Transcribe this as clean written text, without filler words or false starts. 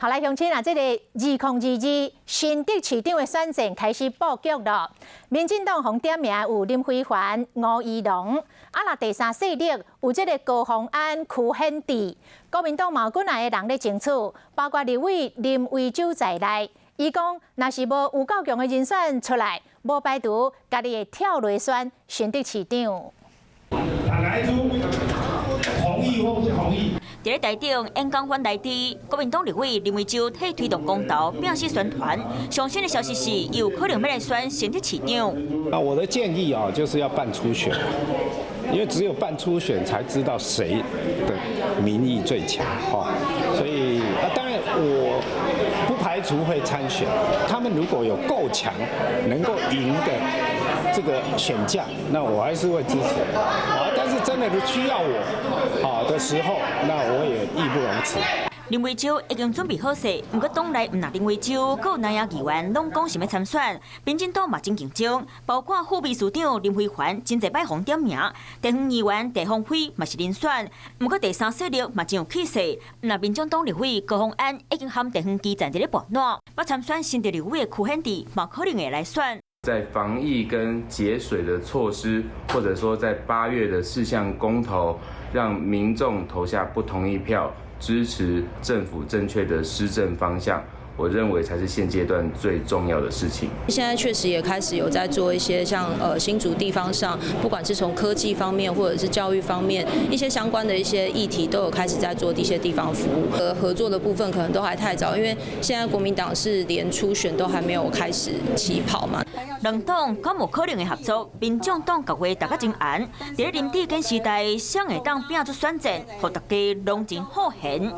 好來，鄉親啊，這個2022新竹市長的選戰開始布局了。民進黨予點名有林飛帆、吳怡農，啊，若第三勢力有這個高虹安、柯顯智。國民黨嘛有幾若個人咧爭取，包括立委林為洲在內。伊講，若是無有夠強的人選出來，無排除家己會跳落選新竹市長。同意或不同意？佇咧台中演講反來佇國民黨立委林為洲替推動公投拼死宣傳。上新的消息是，有可能欲來選新竹市長。那我的建議啊，就是要辦初選，因為只有辦初選才知道誰的民意最強。所以啊，當然我不排除會參選。他們如果有夠強，能夠贏的這個選將，那我還是會支持。啊，但是真的需要我啊的時候，那我也義不容辭。林為洲已經準備好勢，毋過黨內毋但林為洲，閣有南亞議員攏講想欲參選，民進黨嘛真競爭，包括副秘書長林飛帆真濟擺予點名，地方議員鄭鴻輝嘛是人選，毋過第三勢力嘛真有氣勢，若民眾黨立委高虹安已經和地方基層佇咧搏撋，欲參選新竹立委的柯顯智嘛可能會來選。在防疫跟節水的措施，或者說在8月的四項公投，讓民眾投下不同意票，支持政府正確的施政方向，我認為才是現階段最重要的事情。現在確實也開始有在做一些像新竹地方上，不管是從科技方面或者是教育方面一些相關的一些議題，都有開始在做一些地方服務。合作的部分可能都還太早，因為現在國民黨是連初選都還沒有開始起跑嘛。兩黨敢有可能會合作？民眾黨共話逐甲真絚，佇咧林智堅時代，誰會當拼出選戰，予大家攏真好玄。